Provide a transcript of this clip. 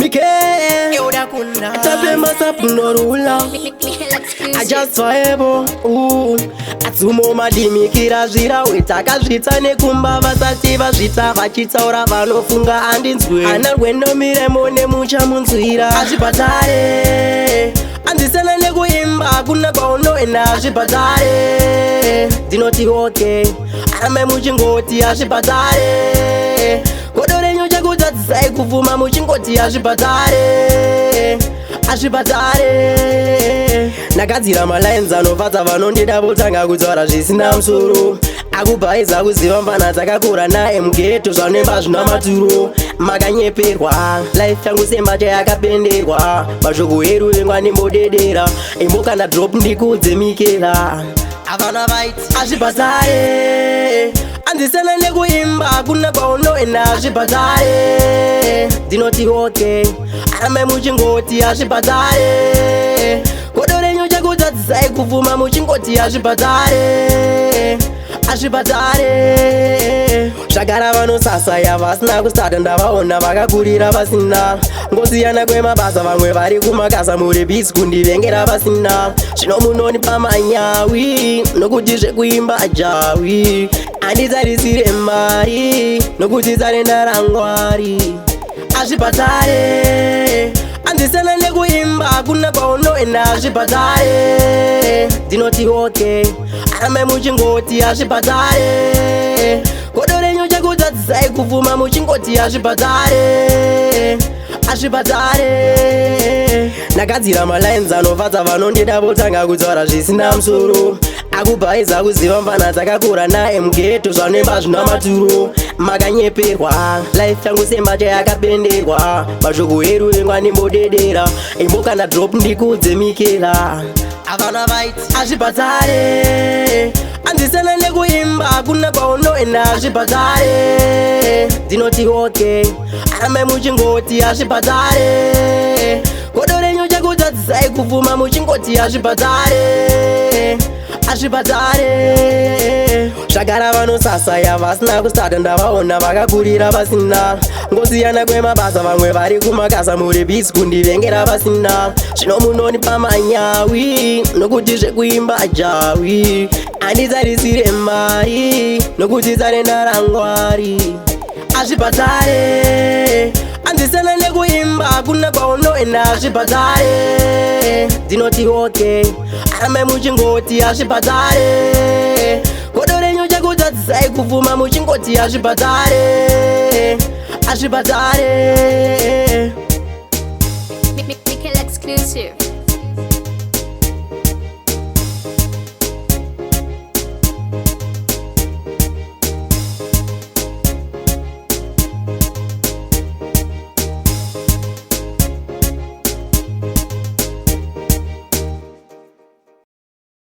Mike Tape masap no rula. I just vibe, ooh. Atsumo madimikira zvirawe takazvita nekumba vasati vazvita vachitaura vanofunga handinzwe ana rwendo miremo nemuchamunzwira hazvibhadhare andisana nekuimba hakuna kwaunoenda hazvibhadhare ndinoti okay aramai muchingoti hazvibhadhare godo renyu chekutadzisai kubvuma muchingoti hazvibhadhare hazvibhadhare ndagadzira malines anofadza vanondida votanga kutaura zvisina musoro akubhaiza kuziva mvana dzakakura naye mughetto zvanoimba zvina maturo makanyeperwa life yangu sembacha yakapenderwa mashoko eruvengwa nembodedera imbo kana drop ndikudze mikela havana vaiti hazvibhadhare andisana nekuimba hakuna kwaunoenda hazvibhadhare ndinoti okay aramai muchingoti hazvibhadhare godo renyu chekutadzisai kubvuma muchingoti hazvibhadhare hazvibhadhare zvagara vanosasaya vasina kusada ndavaona vakakurira vasina ngosiyana kwemabasa vamwe vari kumakasa muri busy kundivengera vasina zvino munonipa manyawi nokuti zvekuimba ajawi handitarisire mari nokuti tarenda rangwari hazvibhadhare andisana nekuimba hakuna kwaunoenda hazvibhadhare ndinoti okay aramai muchingoti hazvibhadhare godo renyu chekutadzisai kubvuma muchingoti hazvibhadhare hazvibhadhare ndagadzira malines anofadza vanondida votanga kutaura zvisina musoro akubhaiza kuziva mvana dzakakura naye mughetto zvanoimba zvina maturo makanyeperwa life yangu sembacha yakapenderwa mashoko eruvengwa nembodedera imbo kana drop ndikudze mikela havana vaiti hazvibhadhare andisana nekuimba hakuna kwaunoenda hazvibhadhare ndinoti okay aramai muchingoti hazvibhadhare godo renyu chekutadzisai kubvuma muchingoti hazvibhadhare hazvibhadhare zvagara vanosasaya vasina kusada ndavaona vakakurira vasina ngosiyana kwemabasa vamwe vari kumakasa muri busy kundivengera vasina zvino munonipa manyawi nokuti zvekuimba ajawi handitarisire mari nokuti tarenda rangwari hazvibhadhare andisana nekuimba hakuna kwaunoenda hazvibhadhare ndinoti okay aramai muchingoti hazvibhadhare godo renyu chekutadzisai kubvuma muchingoti hazvibhadhare hazvibhadhare Michael exclusive.